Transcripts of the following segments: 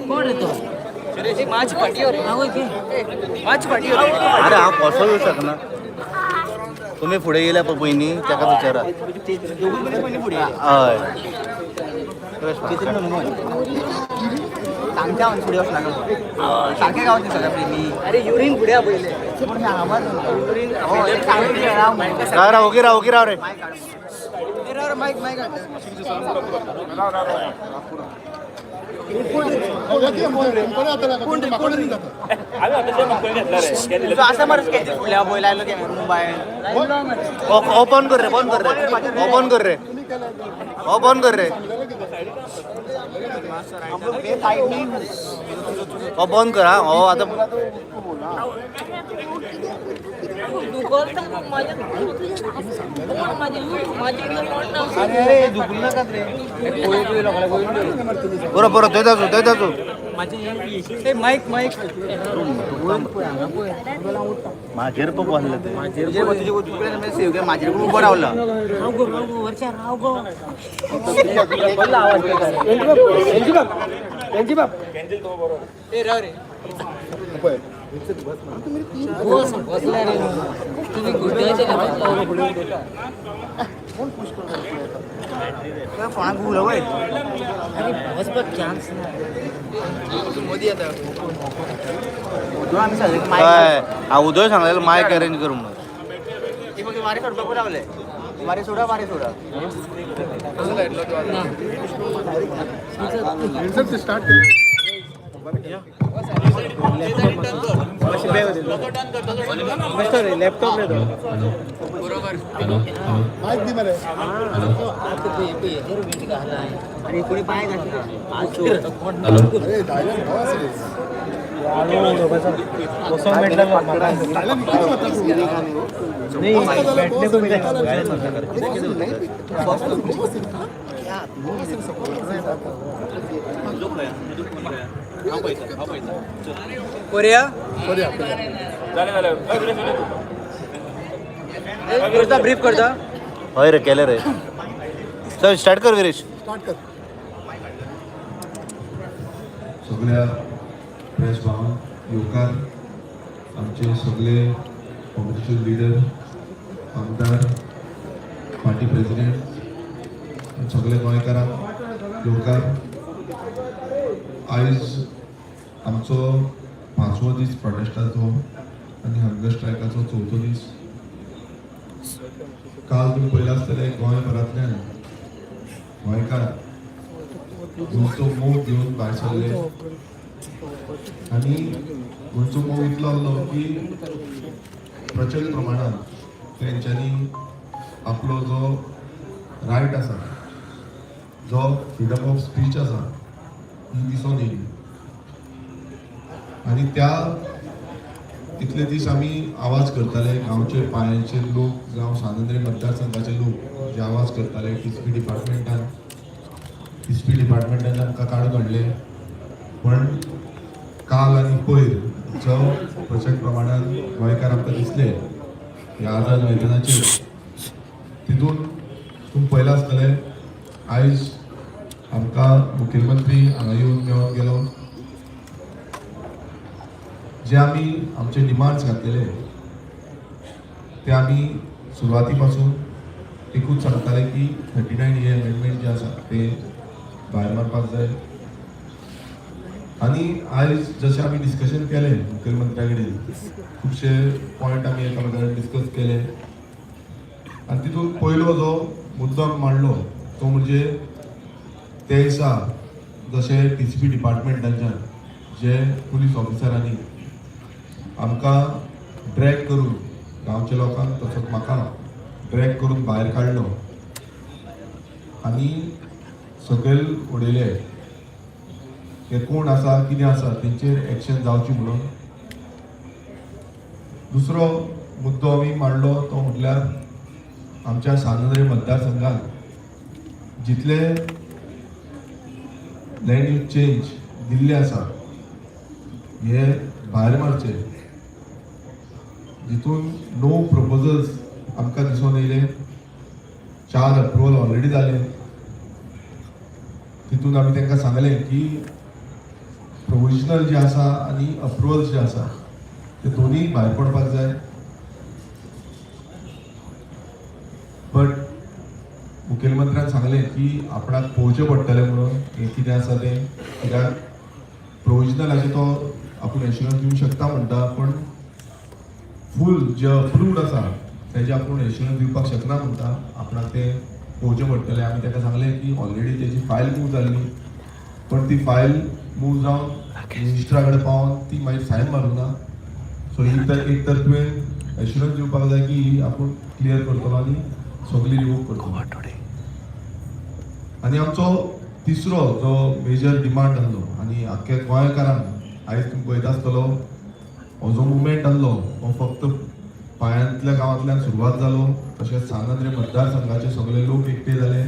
कोण रे तो? अरे हांव कसो येवं शकना. तुमी फुडें येयल्या पळय पयलीं ताका विचारा. हय. अरे युरिन फुडें पयले. राव राव, ओगी राव, ओगी राव रे. ओपन कर रे, बंद कर रे, ओपन कर रे, ओपन कर रे. हो बंद कर. हा हो आता. बरो बरो, थंय आसूं, थंय आसूं. Mic mic. माजेर पळय बसले ते. माजेर उभं रावला. हय, हांव उदय सांगलेलो मायक अरेंज कर म्हणून. वारे सोडा, वारे सोडा. आणि कोणी पाय घातला. कोरिया करता, ब्रीफ करता. हय रे, केले रे. चल, स्टार्ट कर विरेश. सगळ्या प्रेस भावांक येवकार. आमचे सगळे ऑपोजिशन लिडर, आमदार, पार्टी प्रेसिडेंट आनी सगळे गोंयकारांक येवकार. आयज आमचो पांचवो दीस प्रोटेस्टाचो आनी हंगर स्ट्रायकाचो चवथो दीस. काल तुमी पळयलां आसतलें, गोंयभरांतल्यान गोंयकार गोंयचो मोग घेवन भायर सरले आनी गोंयचो मोग इतलो आहलो की प्रचंड प्रमाणात तेंच्यांनी आपलो जो रायट आसा, जो फ्रिडम ऑफ स्पीच आसा, ही दिसोन येयली. आनी त्या इतले दीस आमी आवाज करताले, गांवचे पायांचेर लोक जावं सांत मतदारसंघाचे लोक जे आवाज करताले, टीसीपी डिपार्टमेंटान, टीसीपी डिपार्टमेंटान आमकां काडून हाडले. पण काल आनी पयर जो प्रचंड प्रमाणात गोंयकार आमकां दिसले ह्या आझाद मैदानाचेर, तितून तुमी पळयलां आसतलें, आयज आमकां मुखेलमंत्री हांगा येवन मेळोन गेलो. जे आमी आमचे डिमांड्स घातलेले, ते आमी सुरवाती पासून एकूच सांगताले की 39ए अमेंडमेंट जे आसा ते भायर मारपाक जाय. आनी आयज जशें आमी डिस्कशन केलें मुखेलमंत्र्या कडेन, खुबशे पॉयंट आमी एकामेका कडेन डिस्कस केले आनी तितून पयलो जो मुद्दो आमी मांडलो तो म्हणजे ते दिसा जशें टीसीपी डिपार्टमेंटाच्यान जे पुलीस ऑफिसरांनी आमकां ड्रॅग करून, गांवच्या लोकांक तसोच म्हाका ड्रॅग करून भायर काडलो आनी सकयल उडयले, ते कोण आसा, कितें आसा, तेंचेर एक्शन जावची म्हणून. दुसरो मुद्दो आमी मांडलो तो म्हटल्यार आमच्या सांत मतदारसंघात जितले लँड यूज चेंज दिल्ले आसा, हे भायर मारचे. जितून णव प्रपोजल्स आमकां दिसून येयले, चार अप्रुवल ऑलरेडी जाले. तितून आमी तांकां सांगलें की प्रोविजनल जे आसा आनी अप्रुवल्स जे आसा ते दोनूय भायर पडपाक जाय. बट मुखेलमंत्र्यान सांगलें की आपणाक पळोवचें पडटलें म्हणून हें कितें आसा तें, कित्याक प्रोविजनलाचें तो आपूण एश्युरन्स दिवंक शकता म्हणटा, पूण फूल जे अप्रूव्ड आसा तेजें आपूण एश्युरन्स दिवपाक शकना म्हणटा, आपणाक तें पळोवचें पडटलें. आमी ताका सांगलें की ऑलरेडी तेजी फायल मूव जाल्ली, पण ती फायल मूव जावन मिनिस्टरा कडेन पावोन ती मागीर सायन मारूंक ना. सो ही तर एक तर तुवें एश्युरन्स दिवपाक जाय की ही आपूण क्लियर करतलो आनी सगळी रिवोक करतलो. आनी आमचो तिसरो जो मेजर डिमांड आहलो आनी आख्ख्या गोंयकारांक आयज तुमी पळयता आसतलो, हो जो मुवमेंट आहलो हो फक्त पायांतल्या गांवांतल्यान सुरवात जालो, तशेंच सान आंद्रे मतदारसंघाचे सगळे लोक एकटे जाले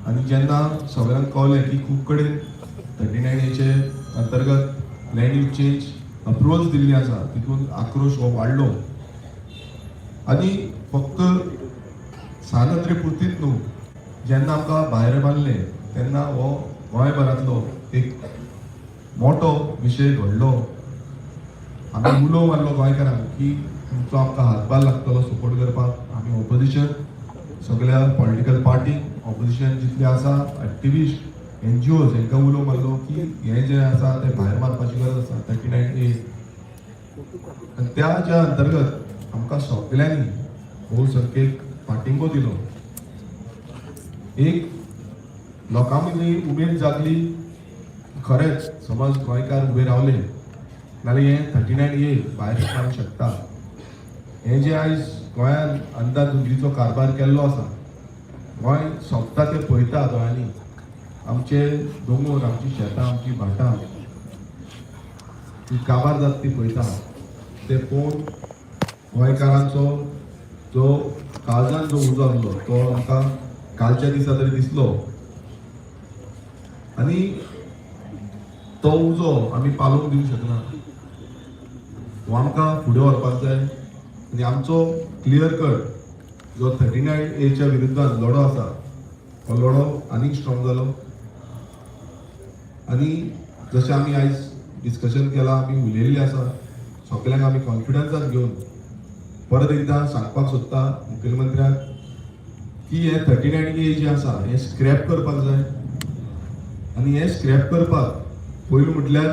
आनी जेन्ना सगळ्यांक कळलें की खूब कडेन 39 एचे अंतर्गत लँड यूज चेंज अप्रुवल्स दिल्ली आसा, तितून आक्रोश हो वाडलो. आनी फक्त सान आंद्रे पुरतीच न्हू, जेन्ना आमकां भायर बांदले तेन्ना हो गोंयभरांतलो एक मोटो विशय घडलो. आमी उलो मारलो गोंयकारांक की तुमचो आमकां हातभार लागतलो सपोर्ट करपाक. आमी ऑपोजिशन सगळ्या पॉलिटिकल पार्टींक, ऑपोजिशन जितले आसा, एक्टिविस्ट, एनजीओज हांकां उलो मारलो की हें जें आसा तें भायर मारपाची गरज आसा, 39A. आनी त्या ज्या अंतर्गत आमकां सगल्यांनी भोवसंख्येक पाठिंबो दिलो. एक लोकां मदीं उमेद जागली, खरेंच समज गोंयकार उबे रावले नाल्यार हें 39A भायर मारूंक शकता. हें जें आयज गोंयान अंदाधुंदीचो कारभार केल्लो आसा, गोंय सोंपता तें पळयता दोळ्यांनी, आमचे दोंगर, आमची शेतां, आमची भाटां ती काबार जाता ती पळयता. ते पळोवन गोंयकारांचो जो काळजान जो उजो आहलो तो आमकां कालच्या दिसा तरी दिसलो आनी तो उजो आमी पालोवंक दिवंक शकना. हो आमकां फुडें व्हरपाक जाय आनी आमचो क्लियर कट जो 39Aच्या विरुद्धान लढो आसा हो लढो आनीक स्ट्रॉंग जालो. आनी जशें आमी आयज डिस्कशन केलां, आमी उलयल्ले आसा, सगल्यांक आमी कॉन्फिडन्सान घेवन परत एकदां सांगपाक सोदता मुखेलमंत्र्याक की हे 39A जे आसा हें स्क्रॅप करपाक जाय. आनी हें स्क्रॅप करपाक पयलू म्हटल्यार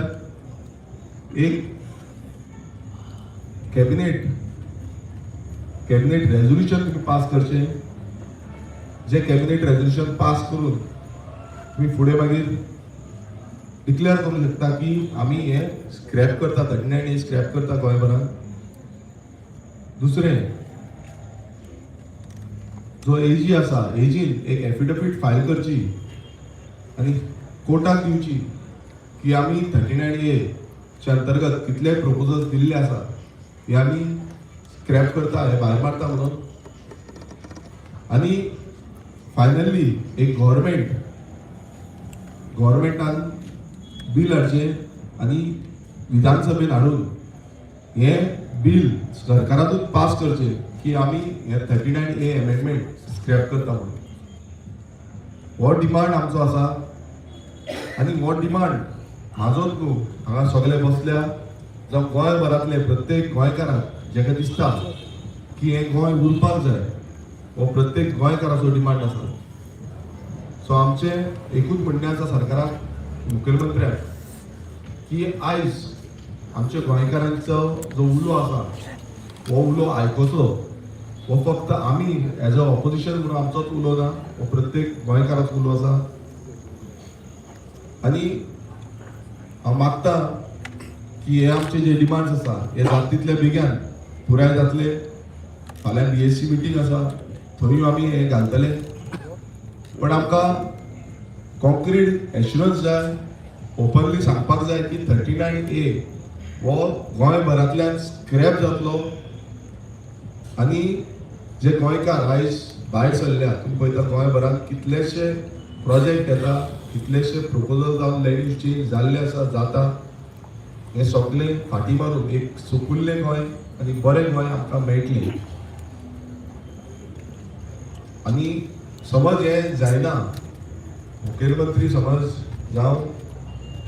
एक कॅबिनेट रेजोल्युशन तुमी पास करचें, जे कॅबिनेट रेजोल्युशन पास करून तुमी फुडें मागीर डिक्लेअर करूंक शकता की आमी हें स्क्रॅप करता, 39A scrap करता गोंयभरान. दुसरें, जो एजी आसा, एजीन एक एफिडेवीट फायल करची आनी कोर्टाक दिवची की आमी 39Aच्या अंतर्गत कितले प्रपोजल्स दिल्ले आसा हे आमी स्क्रॅप करता, हे भायर मारता म्हणून. आनी फायनली एक गव्हर्मेंटान बील हाडचें आनी विधानसभेन हाडून हें बील सरकारातूच पास करचें की आमी हे 39A amendment scrap करता म्हणून. हो डिमांड आमचो आसा आनी हो डिमांड म्हाजोच न्हू, हांगा सगळे बसल्या जावं गोंयभरांतले प्रत्येक गोंयकाराक जेका दिसता की हें गोंय उरपाक जाय, हो प्रत्येक गोंयकाराचो डिमांड आसा. सो आमचें एकूच म्हणणें आसा सरकाराक, मुखेलमंत्र्याक की आयज आमच्या गोंयकारांचो जो उलो आसा हो उलो आयकुचो. हो फक्त आमी एज अ ऑपोजिशन म्हणून आमचोच उलो ना, हो प्रत्येक गोंयकाराचो उलो आसा. आनी हांव मागता की हे आमचे जे डिमांड्स आसा हे जाता तितले बेगीन पुराय जातले. फाल्यां बीएसी मिटींग आसा, थंय आमी हे घालतले, पण आमकां कॉन्क्रीट एश्युरन्स जाय, ओपनली सांगपाक जाय की 39A हो गोंयभरांतल्यान स्क्रॅप जातलो. आनी जे गोंयकार आयज भायर सरल्या, तुमी पळयता गोंयभरांत कितलेशे प्रोजेक्ट येता, कितलेशे प्रपोजल जावन लँड यूज चेंज जाल्ले आसा, जाता, हे सगळे फाटीं मारून एक सुपुल्लें गोंय आनी बरें गोंय आमकां मेळटलें. आनी समज हें जायना, मुखेलमंत्री समज जावं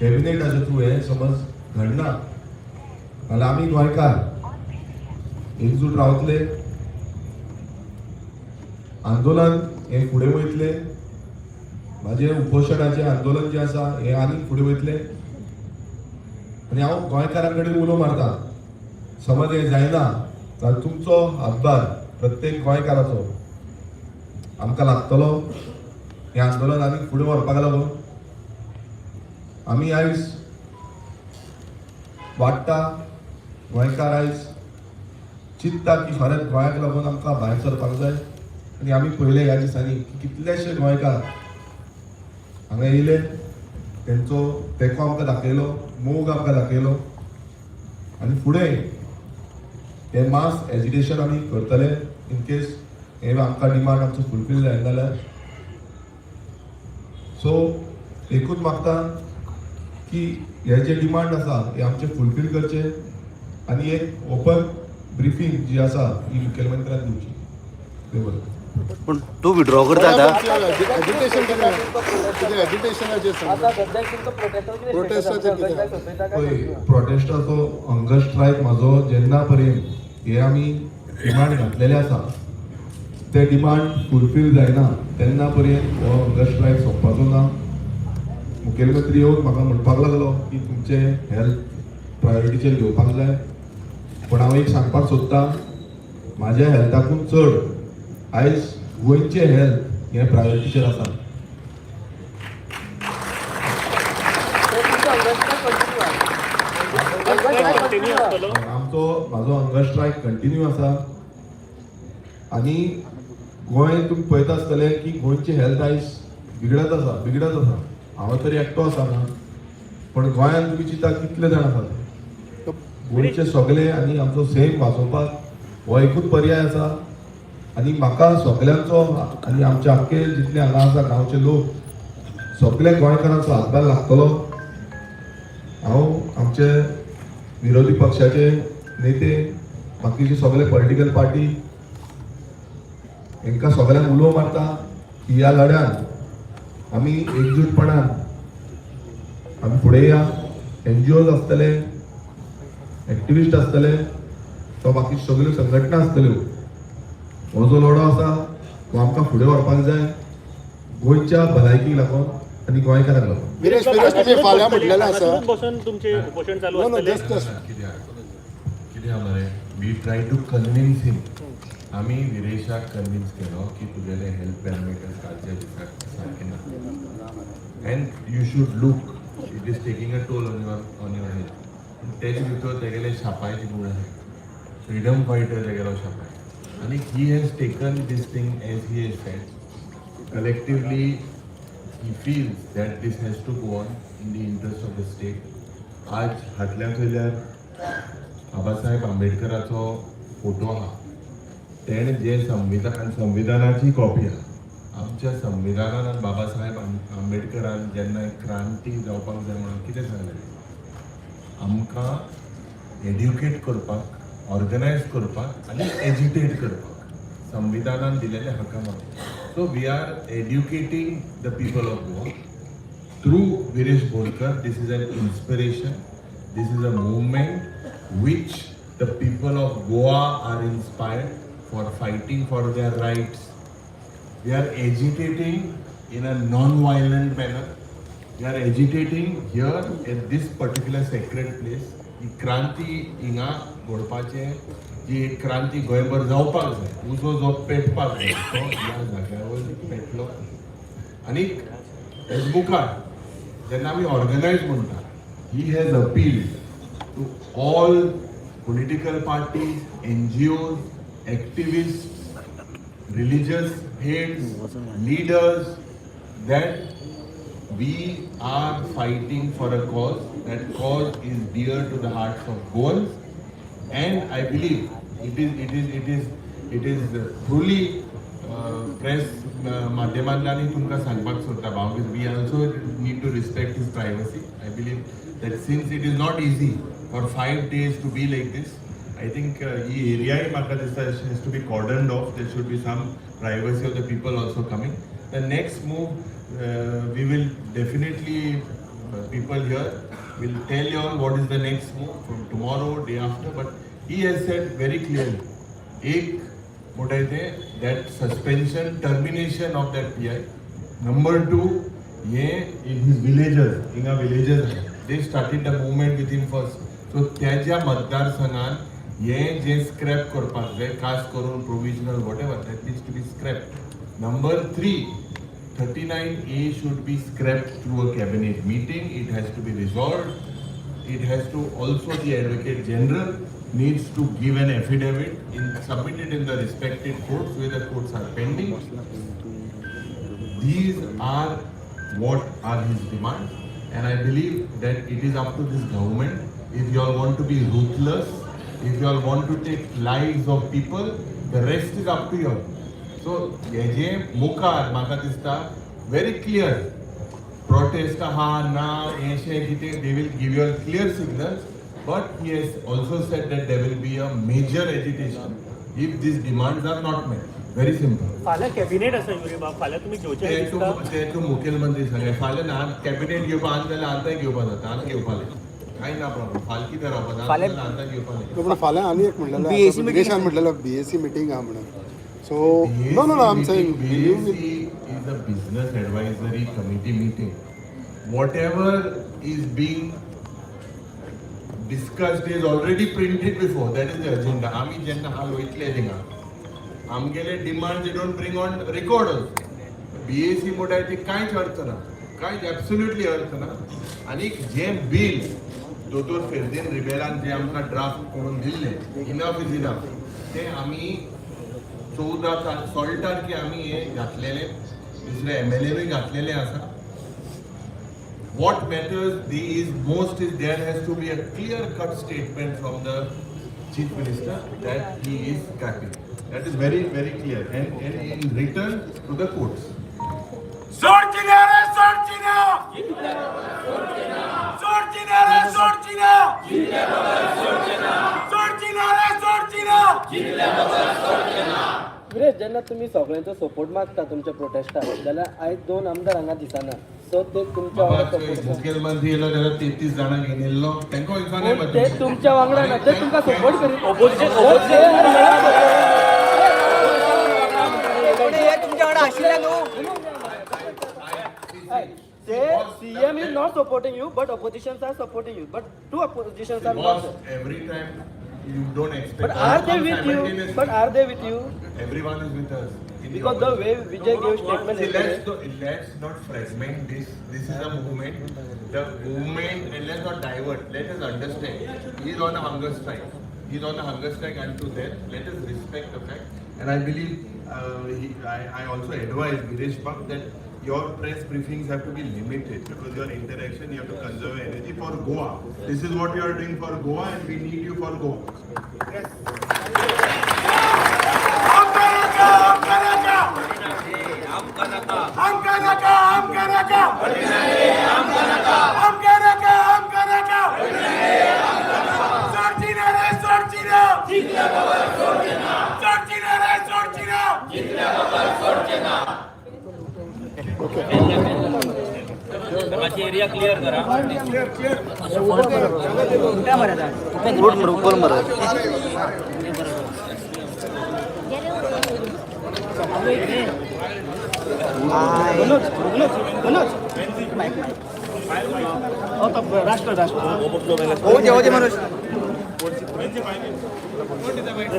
कॅबिनेटाच्या थ्रू हें समज घडना जाल्यार आमी गोंयकार एकजूट रावतले, आंदोलन हें फुडें वयतले. म्हाजें उपोशणाचें आंदोलन जें आसा हें आनीक फुडें वयतलें. आनी हांव गोंयकारां कडेन उलो मारता, समज हें जायना जाल्यार तुमचो हातभार प्रत्येक गोंयकाराचो आमकां लागतलो हें आंदोलन आनीक फुडें व्हरपाक लागून. आमी आयज वाडटा, गोंयकार आयज चिंत्ता की फाल्यां गोंयाक लागून आमकां भायर सरपाक जाय. आनी आमी पळयलें ह्या दिसांनी की कितलेशे गोंयकार हांगा येयले, तेंचो तेंको आमकां दाखयलो, मोग आमकां दाखयलो. आनी फुडें हे मास एजिटेशन आमी करतले इन केस हे आमकां डिमांड आमचो फुलफील जायना जाल्यार. सो एकूच मागता की हे जे डिमांड आसा हे आमचे फुलफील करचे आनी एक ओपन ब्रिफींग जी आसा ही मुखेलमंत्र्यान दिवची. देव बरें. पूण तूं विड्रॉ करता आतां? एजिटेशन कितें तुजें? एजिटेशनाचेर सांग. प्रोटेस्टाचेर कितें? पळय, प्रोटेस्टाचो हंगर स्ट्रायक म्हाजो जेन्ना पर्यंत हे आमी डिमांड घातलेले आसा ते डिमांड फुलफील जायना तेन्ना पर्यंत हो हंगर स्ट्रायक सोंपपाचो ना. मुखेलमंत्री येवन म्हाका म्हणपाक लागलो की तुमचे हेल्थ प्रायोरिटीचेर घेवपाक जाय, पूण हांव एक सांगपाक सोदतां, म्हाज्या हेल्थाकून चड आयज गोंयचें हेल्थ हें प्रायोरिटीचेर आसा. आमचो म्हाजो हंगर स्ट्रायक कंटिन्यू आसा. आनी गोंय तुमी पळयता आसतले की गोंयची हेल्थ आयज बिगडत आसा, बिगडत आसा. हांव तरी एकटो आसा ना, पण गोंयांत तुमी चिंता कितले जाण आसात गोंयचे सगळे. आनी आमचो सैम वाचोवपाक हो एकूच पर्याय आसा. आनी म्हाका सगल्यांचो आनी आमचे आख्खे जितले हांगा आसा गांवचे लोक, सगल्या गोंयकारांचो हातभार लागतलो. हांव आमचे विरोधी पक्षाचे नेते, बाकीचे सगळे पॉलिटिकल पार्टी, हांकां सगळ्यांक उलो मारता की ह्या लढ्यान आमी एकजूटपणान आमी फुडें या. एनजीओज आसतले, एक्टिविस्ट आसतले, तो बाकी सगल्यो संघटना आसतल्यो. हो जो लढो आसा तो आमकां फुडें व्हरपाक जाय गोंयच्या भलायकीक लागून आनी गोंयकारांक लागून. विरेश, विरेश, तुमी फाल्यां म्हटलेलें आसा. हांगासरूच बसून तुमचे उपोशण चालू नो नो आसतलें? जस्ट जस्ट कितें आहा मरे, we try to convince him. आमी विरेशाक कन्विन्स केलो की तुगेले हेल्थ पॅरामिटर्स कालच्या दिसाक सारके ना and you should look, it is taking a toll on your health. पूण तेजे भितर तेगेले शापायचे गूण आसा, फ्रिडम फायटर तेगेलो शापाय. आनी he has taken this thing as he has said, collectively he feels that this has to go on in the interest of the state. आज हातल्या थंयल्यार Babasaheb आंबेडकराचो photo आहा. तेणें जें संविधान, संविधानाची कॉपी आहा. आमच्या संविधानान आनी बाबासाहेब आंबेडकरान जेन्ना एक क्रांती जावपाक जाय म्हणून कितें सांगलेलें आमकां? एड्युकेट करपाक, ऑर्गनायज करपाक आनी एजिटेट करपाक संविधानान दिलेले हक्क मागता. So we are educating the people of Goa through Viresh Borkar. This is an inspiration. This is a movement which the people of Goa are inspired for fighting for their rights. We are agitating in a non-violent manner. We are agitating here at this particular sacred place. ही क्रांती हिंगा घडपाचें, जी एक क्रांती गोंयभर जावपाक जाय, उजो जो पेटपाक जाय तो ह्या जाग्यार पेटलो. आनी हेज मुखार जेन्ना आमी ऑर्गनायज म्हणटा, he has appealed to all political parties, NGOs, activist, religious heads, leaders, that we are fighting for a cause. That cause is dear to the hearts of Goans, and I believe it is truly press माध्यमांतल्यानूय तुमकां सांगपाक सोदता भाव, we also need to respect his privacy. I believe that since it is not easy for 5 days to be like this, I think ही एरियाय म्हाका दिसता has to be cordoned off. There should be some privacy of the people also coming. The next move, we will definitely people here will tell you all what is the next move from tomorrow, day after. But he has said very clearly, एक म्हणटाय ते that suspension, termination of that PI. Number two, हे in his villagers, हिंगा villagers, they started the movement with him first. So त्याच्या मतदारसंघान हे जे scrap करपाक जाय, खास करून provisional whatever that needs to be scrap. Number three, 39A should be scrapped through a cabinet meeting. It has to be resolved. It has to also, the Advocate General needs to give an affidavit in submitted in the respective courts where the courts are pending. These are what are his demands, and I believe that it is up to this government. If you all want to be ruthless, if you all want to take lives of people, the rest is up to you all. So हेजे मुखार म्हाका दिसता very clear protest आहा ना हेशें कितें, they will give you clear signals. But he has also said that there will be a major agitation if these demands are not met. Very simple. फाल्यां cabinet आसा युरी बाब, फाल्यां तुमी घेवचे ते दिसता? तूं ते तूं मुखेलमंत्री सांगले फाल्यां ना कॅबिनेट घेवपा आनी जाल्यार आतांय घेवपा जाता, आनी घेवपा कांय ना प्रॉब्लम. फाल्यां कितें रावपा फाल्यां- जाता, आतां घेवपा जाय. पूण फाल्यां आनी एक म्हणलेलें BAC आसा, meeting. विरेशान म्हणलेलें बीएसी मिटींग आहा म्हणून. So no no no, I am saying BAC is a business advisory committee meeting. Whatever is being discussed is already printed before. That is the agenda. आमी जेन्ना हाल वयतले थिंगा, आमगेले demand they don't bring on record also. BAC म्हणटाय ती कांयच अर्थ ना, कांयच एब्सोल्युटली अर्थ ना. आनी जें बील दोतोर फेर्दीन रिबेलान जे आमकां ड्राफ्ट करून दिल्लें, इनफ is enough, तें आमी 14 सोळा तारखे आमी हे घातलेले, दुसरे एमएलएनूय घातलेले आसा. What matters the is most is there has to be a clear cut statement from the Chief Minister that he is scrapping. That is very very clear and in return to the courts. सोडची रे, सोडची ना, सोडची ना रे, सोडची ना, सोडची ना रे, सोडची ना. विरेश, जेन्ना तुमी सगळ्यांचो सपोर्ट मागता तुमच्या प्रोटेस्टाक, जाल्यार आयज दोन आमदार हांगा दिसना, सो ते तुमच्या बाबा, वांगडा सपोर्ट मुखेलमंत्री येयलो जाल्यार 33 जाणां घेवन येयल्लो, तांकां वचपाक पूण ते तुमच्या वांगडा ना, ते तुमकां सपोर्ट करीत. ओपोजिशन ओपोजिशन हे तुमच्या वांगडा आशिल्ले न्हू. ते CM is not supporting you, but oppositions are supporting you, but two oppositions are Boss, not. Every time you don't expect. But are they with you? But are they with you? Everyone is with us in the Because the way opposition. Vijay gave statement See, yesterday. let's not fragment this. This is a movement. The movement, and let's not divert. Let us understand. He is on a hunger strike. He is on a hunger strike unto death. Let us respect the fact. And I believe I also advise Viresh Bak that your press briefings have to be limited because your interaction, you have to conserve energy for Goa. This is what you are doing for Goa, and we need you for Goa. आमकां नाका, आमकां नाका, आमकां नाका, आमकां नाका, आमकां नाका, आमकां नाका, सोडची ना रे, सोडची ना, सोडची ना रे, सोडची ना. एरिया क्लिअर करा. उठा मरे आता. उठ मरे, उखल मरे. मनोज, मनोज, मनोज. हो, तो राष्ट्र राष्ट्र. हो दे, हो दे मनोज.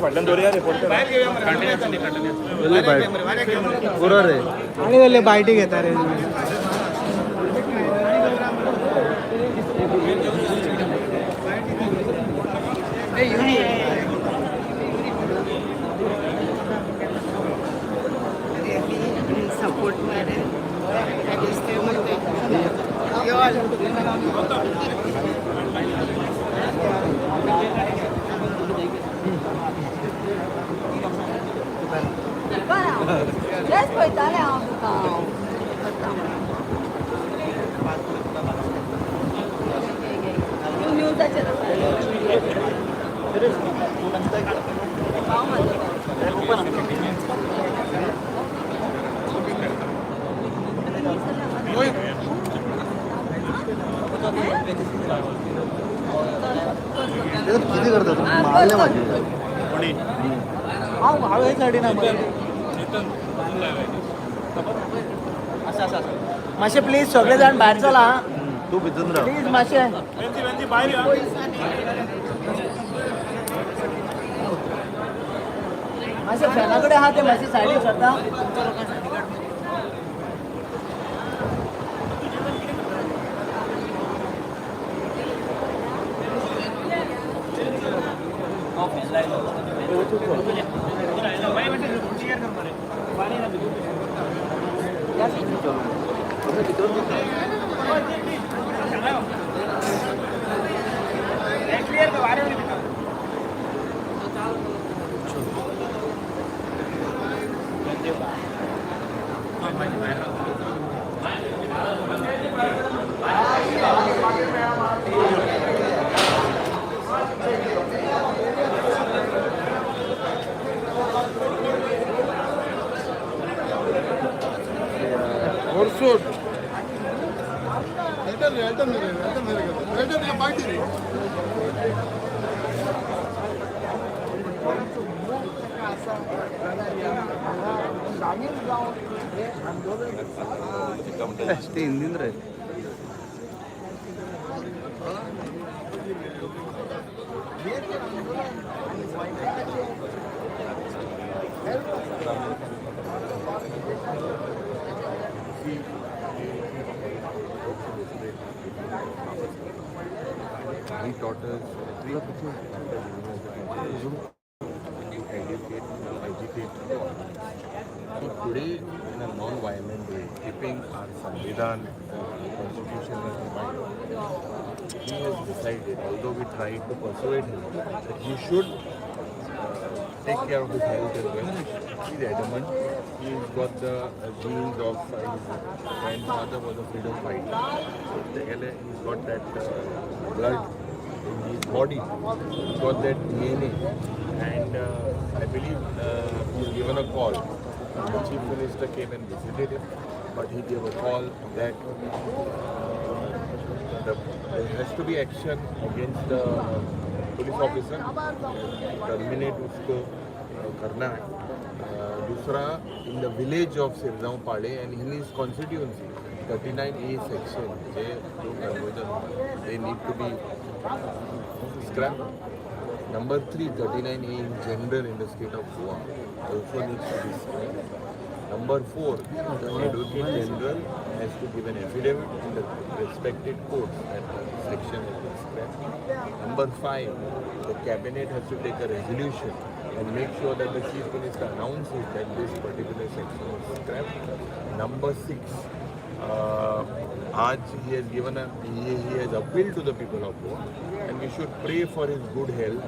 फाटल्यान दोरया रे. पुरो रे. आणि जाले बायटी घेता रे. सपोर्ट मध्ये. तेच पळयतालें हांव तुका, हांव करता म्हणून तूं न्यूजाचेर आसा. पाव मारता. कितें करता तूं? मारले म्हाजे. हांव हांव हे सायडीन. मातशें प्लीज सगळे जाण भायर चला आं. तूं भितून राव. प्लीज मातशें. मातशें फॅना कडेन आहा ते मातशें सायडीक सरता. ते हिंदीन रे. He taught us three to educate, to agitate, to organize. So today, in a non-violent way, keeping our Samvidhan, constitution in mind, he has decided, although we tried to persuade him, that he should take care of his health as well. He's adamant. He's got the genes of his grandfather was a freedom fighter. So he's got that blood in his body. He's got that DNA. And I believe he's given a call. The chief minister came and visited him, but he gave a call that there has to be action against the police officer. Terminate उसको करना है. दूसरा, in the village of Sirdao Pale and in his constituency, 39A section J जो conversion, they need to be scrapped. Number 3, 39A in general in the state of Goa also needs to be scrapped. Number 4, the Advocate General has to give an affidavit in the respected courts that the section has been scrapped. Number 5, the cabinet has to take a resolution and make sure that the Chief Minister announces that this particular section is scrapped. Number 6, आज he has given a he has appealed to the people of Goa, and we should pray for his good health,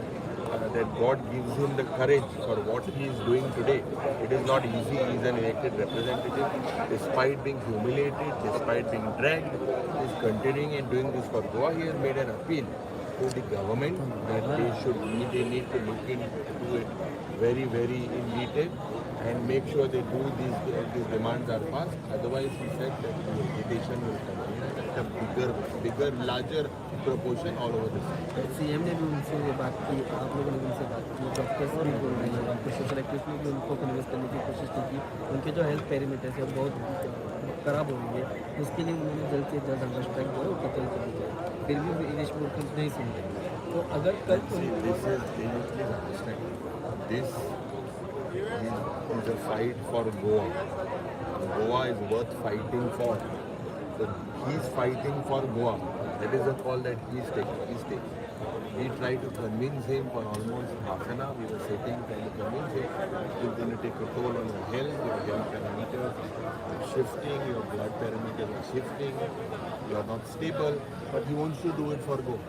that God gives him the courage for what he is doing today. It is not easy. He is an elected representative. Despite being humiliated, despite being dragged, he is continuing and doing this for Goa. He has made an appeal to the government that they need to look into it very, very in detail and make sure they do these demands are passed. Otherwise, he said that the agitation will continue at a bigger, larger proportion all over the state. CM ने भी उनसे ये बात की, आप लोगों ने भी उनसे बात की, डॉक्टर्स भी बोल रहे हैं, कुछ सोशल एक्टिविस्ट ने भी उनको कन्विंस करने की कोशिश की कि उनके जो हेल्थ पैरामीटर्स है बहुत खराब हो गई है, उसके लिए उन्होंने जल्द से जल्द हंगर स्ट्राइक जो है वो खत्म कर दी जाए. फिर भी विरेश बोरकर नहीं सुन रहे, तो अगर कल See, this is, you please understand, this is a fight for Goa. Goa is worth fighting for. So he's fighting for Goa. That is the call that he's taking. He's taking. We tried to convince him for almost half an hour. We were sitting trying to convince him it's going to take a toll on your health, your health parameters are shifting, your blood parameters are shifting, you are not stable. But he wants to do it for Goa.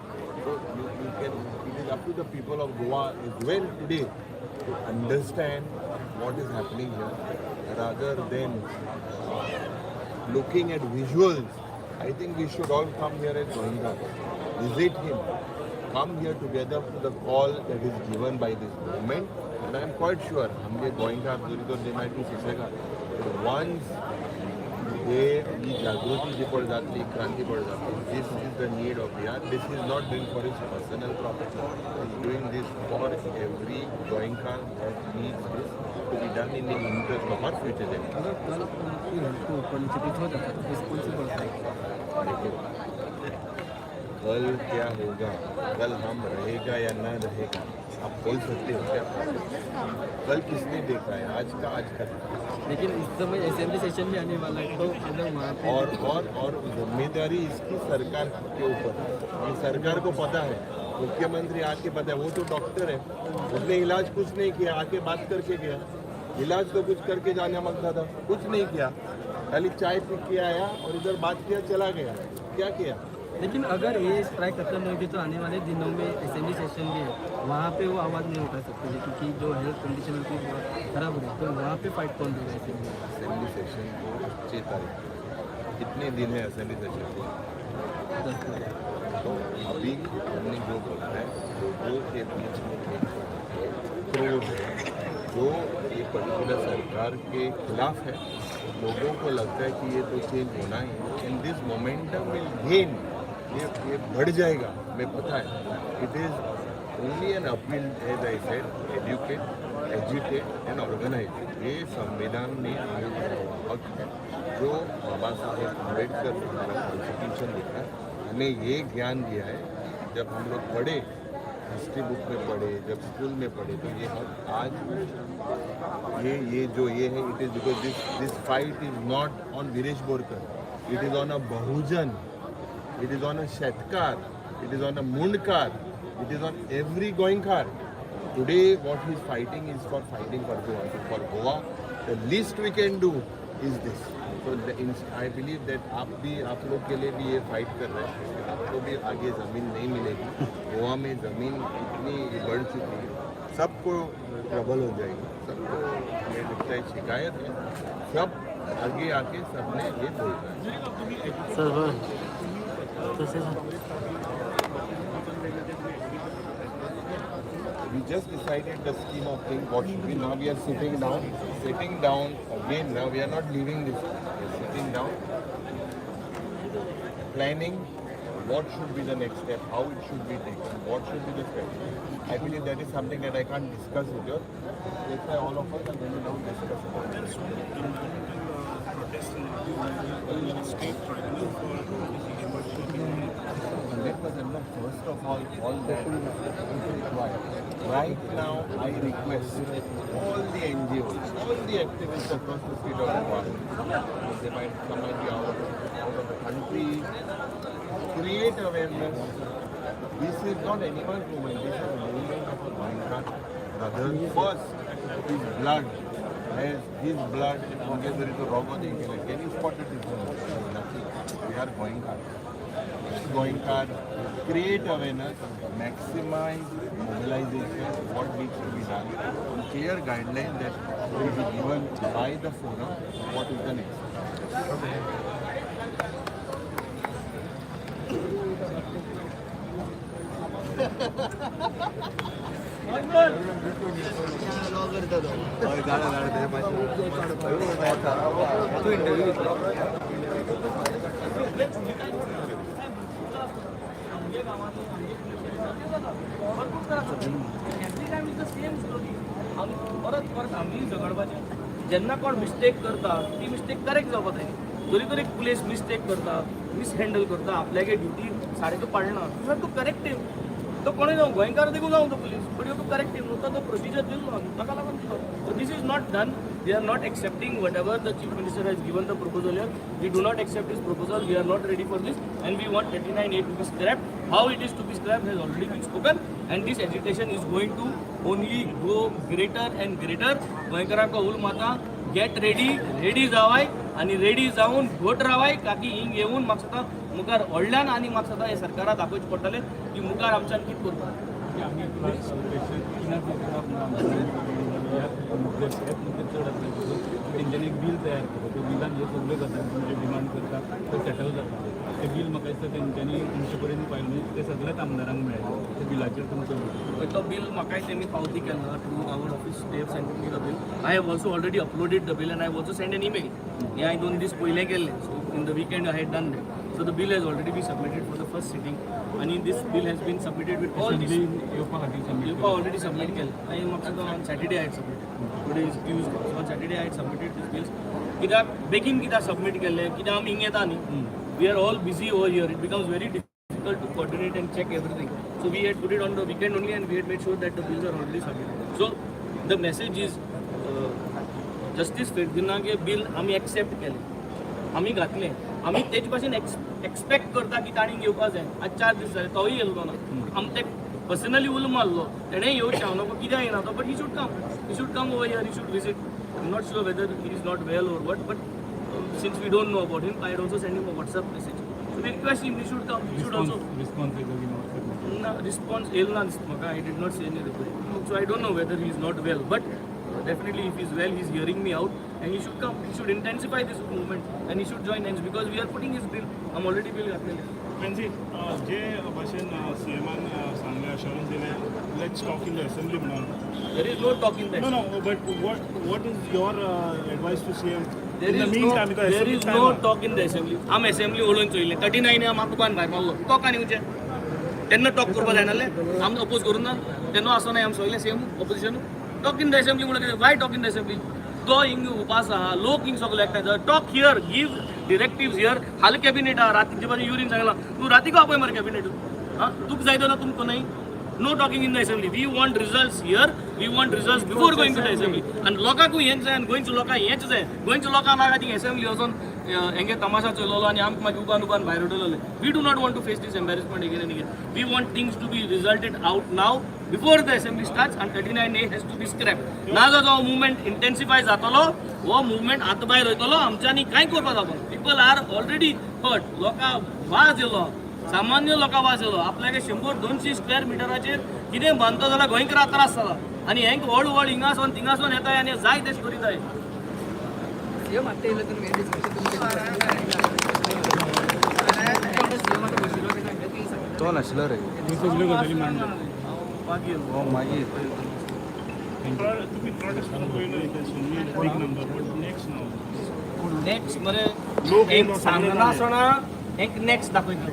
So you can, it is up to the people of Goa as well today to understand what is happening here rather than looking at visuals. I think we should all come here as Goenka, visit him, come here together to the call that is given by this movement. And I am quite sure, आमगे गोंयकार जरी तर they might be सुसेगाद, but once हे ही जागृती जी पळय जातली, क्रांती पळय जातली, this is the need of the hour. This is not doing for his personal profit, is doing this for every Goenkar that needs this to be done in the interest of our future generation. अगर कल उनकी health को ऊपर नीचे कुछ हो जाता है तो responsible है? देखो, कल क्या होगा, कल हम रहेगा या ना रहेगा, आप बोल सकते हो क्या? कल किसने देखा है? आज का आज का। लेकिन इस समय असेंबली सेशन भी आने वाला है, तो अगर वहाँ पे और जिम्मेदारी इसकी सरकार के ऊपर है। ये सरकार को पता है, मुख्यमंत्री आके पता है, वो तो डॉक्टर है, उसने इलाज कुछ नहीं किया, आके बात करके गया। इलाज तो कुछ करके जाने मांगता था, कुछ नहीं किया। खाली चाय पी के आया और इधर बात किया, चला गया। क्या किया? लेकिन अगर ये स्ट्राइक खत्म नहीं होगी तो आने वाले दिनों में असेंबली सेशन भी है, वहाँ पे वो आवाज़ नहीं उठा सकते, क्योंकि जो हेल्थ कंडीशन उनकी बहुत खराब हो रही है, तो वहाँ पे फाइट कौन देगा असेंबली? असेंबली सेशन को 6 तारीख, कितने दिन है असेंबली सेशन को? 10 दिन। तो अभी हमने जो बोला है, लोगों के बीच में एक क्रोध है जो ये पर्टिकुलर सरकार के खिलाफ है। लोगों को लगता है कि ये तो चेंज होना ही है and this momentum will gain, ये बढ़ जाएगा, हमें पता है। It is only an appeal, as I said, educate, agitate and organize. ये संविधान में हमें दिया हुआ हक है, जो बाबा साहेब अम्बेडकर ने हमारा कॉन्स्टिट्यूशन लिखा है, हमें ये ज्ञान दिया है। जब हम लोग पढ़े, हिस्ट्री बुक में पढ़े, जब स्कूल में पढ़े, तो ये हक आज ये जो ये है, it is because this this fight is not on Viresh Borkar, it is on a Bahujan, it is on a Shetkar, it is on a Mundkar, it is on every Goenkar. Today, what he is fighting is for fighting for Goa. So for Goa, the least we can do is this. So I believe that आप भी, आप लोग K लिए भी ये fight कर रहे हैं। आपको भी आगे ज़मीन नहीं मिलेगी। गोवा में ज़मीन इतनी बढ़ चुकी है, सबको ट्रबल हो जाएगी। सबको ये लगता है, शिकायत है, सब आगे आके सबने ये बोल रहा है। सर, तसेच। We just decided the scheme of things, what should be. Now we are sitting down again. Now we are not leaving this. We are sitting down, planning what should be the next step, how it should be taken, what should be the strategy. I believe that is something that I can't discuss with you. That's why all of us are going to now discuss about it. Protest in state tribunal for this issue. 100%. No, first of all that is required. Right now, I request all the NGOs, all the activists across the state of Goa, they might, some might be out of the country, create awareness. This is not anyone's movement, this is a movement of a Goenkar brother. First, his blood has his blood and आमगे जरी तो रोगो केले. Can you spot the difference? Nothing. We are Goenkar. Goenkar, create awareness, maximize mobilization, what needs to be done, clear guideline that will be given by the forum, what is the next step. तू interview घेतला? आमगे गांवांनी आमगे भरपूर त्रास जाता. Every time is the same story. परत परत आमी झगडपाचें. जेन्ना कोण मिस्टेक करता, ती मिस्टेक करेक्ट जावपा जाय. जरी तर एक पुलीस मिस्टेक करता, मिसहँडल करता, आपल्यागे ड्युटी सारको पाळना, you have to correct him. तो कोणूय जावं, गोंयकार देखून जावं तो police, but you to correct him. न्हू तो प्रोसिजर दिलो ताका लागून दिलो. So this is not done. We are not accepting whatever the Chief Minister has given the proposal here. We do not accept his proposal. We are not ready for this and we want 39A to be scrapped. How it is to be scrapped has already been spoken and this agitation is going to only go greater and greater. गोंयकारांक उलो मारता, get ready, ready जावाय आनी ready जावन घट रावाय, काकी हिंग येवन म्हाका दिसता मुखार व्हडल्यान आनी म्हाका दिसता हे सरकारा दाखोवचें पडटलें की मुखार आमच्यान कितें करपाक. आमी ह्या मुद्दे हेच मुद्दे चड आसले तेंच्यांनी एक बील तयार केलें. त्या बिलान ह्यो सगळ्यो गजाली तुमच्यो डिमांड करता त्यो सेटल जाता. तें बील म्हाका दिसता तेंच्यांनी तुमचे पर्यंत पावयलें, म्हणजे ते सगळ्याच आमदारांक मेळ्ळें. त्या बिलाचेर तुमचो तो बिल म्हाकाय तेमी पावती केला through our office. They have send me the bill. I have also already uploaded the bill and I also send an email. हें हांवें 2 दीस पयलें केल्लें. So in the weekend I had done that. So the bill has already be submitted for the first sitting आनी this bill has been submitted with all this assembly येवपा खातीर submit येवपा already submit केलें हांवें. म्हाका on Saturday I had submitted. Today is Tuesday, so on Saturday I had submitted this bills. कित्याक बेगीन कित्याक सबमीट केल्लें? कित्याक आमी हिंग येता न्ही, we are all busy over here. It becomes very difficult to coordinate and check everything. So we had put it on the weekend only and we had made sure that the bills are already submitted. So the message is, justice फेर्दिनांगे bill आमी accept केलें, आमी घातलें. आमी तेजे भाशेन expect करता की तांणी घेवपा जाय. आज 4 दीस जाले, तोय येयलो ना. आमी ते पर्सनली उलो मारलो, तेणें येवचें. हांव नको कित्याक येना तो, but he should come, he should come over here, he should visit. I am not sure whether he is not well or what, but since we don't know about him, I had also send him a WhatsApp message. So we request him, he should come, he should also response येयलो की WhatsApp? ना, response येयलो ना दिसता म्हाका. I did not see any reply, so I don't know whether he is not well, but definitely if is well, he is hearing me out and he should come. He should intensify this movement and he should join hands because we are putting his bill. आम already bill घातलेले. Fancy, जे भाशेन सीएमान सांगलें, assurance दिलें, let's talk in the assembly म्हणून. There is no talk in no that. No, but what is your advice to CM? There in the is mean no time? There is no talk in the assembly. आम assembly उलोवन चोयलें. 39 आम तुकान भायर मारलो, talk आनी येवचें तेन्ना talk करपा जायना जाल्यार आम अपोज करूं ना तेन्ना आसना. आम सगळें same opposition. Talk in the assembly म्हणल्यार कितें? Why talk in the assembly? तो हिंग उपास आहा, लोक हिंग सगळे एकठांय जाता. Talk here, give directives here. हाल कॅबिनेट आहा राती जे युरीन सांगला तूं रातीको आपय मरे कॅबिनेट. आं, तुका जाय जाल्यार तुमकां न्हय. No talking in the assembly. We want results here. We want results before going to the assembly. आनी लोकांकूय हेंच जाय आनी गोंयच्या लोकांक हेंच जाय. गोंयच्या लोकांक नाका ती असेंब्ली वचोन हेंगे तमाशा चलयलो आनी आमकां मागीर उबान उबान भायर उडयलेले. We do not want to face this embarrassment again and again. We want things to be resulted out now before the assembly starts आनी 39A has to be scrap. ना जाल्यार हो मुवमेंट इंटेन्सिफाय जातलो, हो मुवमेंट आतां भायर वयतलो. आमच्यांनी कांय करपाक जावपा. People are already hurt. लोकांक वाज येयलो, सामान्य लोकां वाज येयलो. आपल्याक 100-200 स्क्वेअर मिटराचेर कितें बांदता जाल्यार गोंयकाराक त्रास जाला आनी हेंक व्हड व्हड हिंगासून थिंगासून येताय आनी जाय तेश करीताय. सीएम आत्ता येयलो तर मेन डिस्कशन तुमचें सीएम आतां बशिल्लो काय ना तें सांगा. तो नाशिल्लो रे. ही सगळ्यो गजाली मांडल्यो. मागीर हो, मागीर. तुमी प्रोटेस्ट पयलो, big number, but next now? Next मरे लोक एक सांगनासतना एक नेक्स्ट दाखयतले.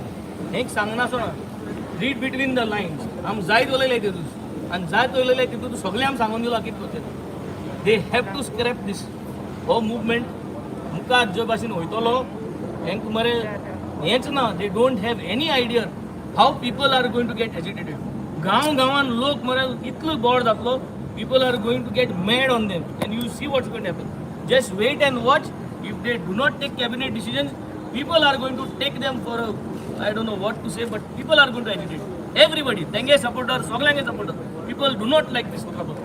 एक सांगनासतना, read between the lines. आम जायत उलयले तितून आनी जायत उलयले तितून सगळें आम सांगून दिलां कितें करता. They have to scrap this. हो मुवमेंट मुखार जे भाशेन वयतलो हेंक मरे हेंच ना. They don't have any idea how people are going to get agitated. गांव गांवान लोक मरे इतलो बोड जातलो, people are going to get mad on them and you see what's going happen. Just wait and watch. If they do not take cabinet decisions, people are going to take them for a, I don't know what to say, but people are going to agitate. Everybody, तेंगे supporter, सगळ्यांगे supporter. People do not like this trouble.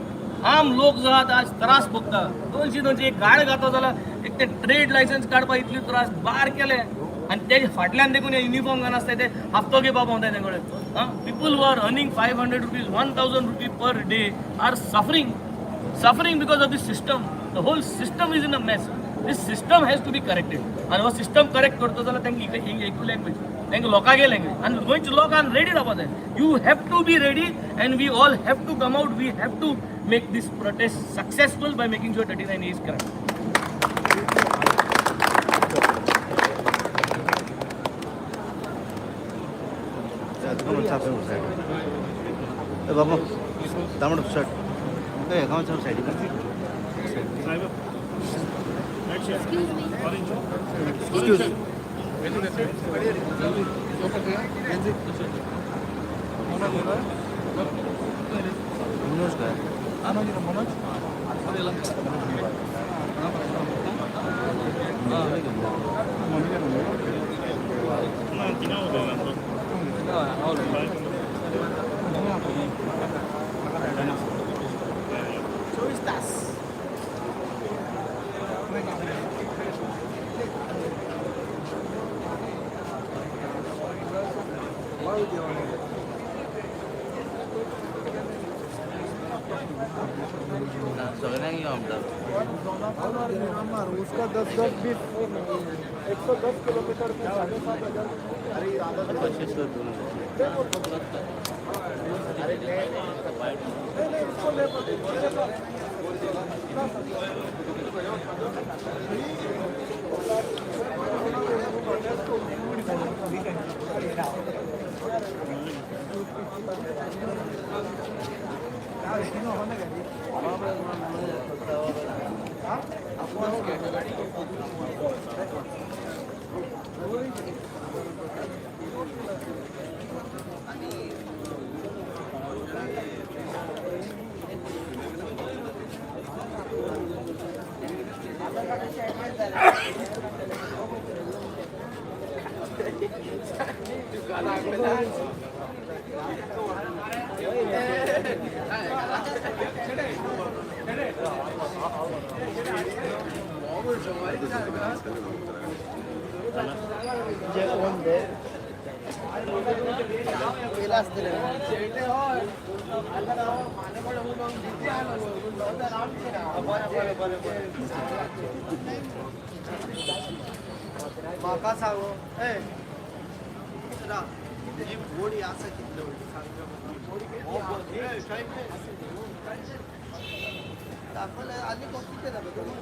आम लोक जो आहात आज त्रास भोगता. 200 200 एक गाड घातो जाल्यार एक ते ट्रेड लायसन्स काडपाक इतले त्रास बार केले आनी तेजे फाटल्यान देखून युनिफॉर्म घालनासता ते हप्तो घेवपा भोंवताय तें कडेन. People who are earning ₹500, ₹1000 per day are suffering, suffering because of this system. The whole system is in a mess. This system has to be corrected. आनी हो सिस्टम करेक्ट करतो जाल्यार तांकां एकू लँग्वेज, तांकां लोकांगे लँग्वेज आनी गोंयच्या लोकांक रेडी रावपा जाय. You have to be ready and we all have to come out. We have to make this protest successful by making sure 39 is correct. बाबा, तांबडो शर्ट ए हांव सायडीक. साहेब. Excuse me. Excuse. Manoj काय? ना, तिना उलयला तो. 24 तास. सगळ्यांक यो म्हणटा. उसका 10 10 20 110 किलोमीटर में 7500. कशें सर 2000? म्हाका सांगो ही बोडी आसा कितले दाखवलं आनी कितें दाखयतालो.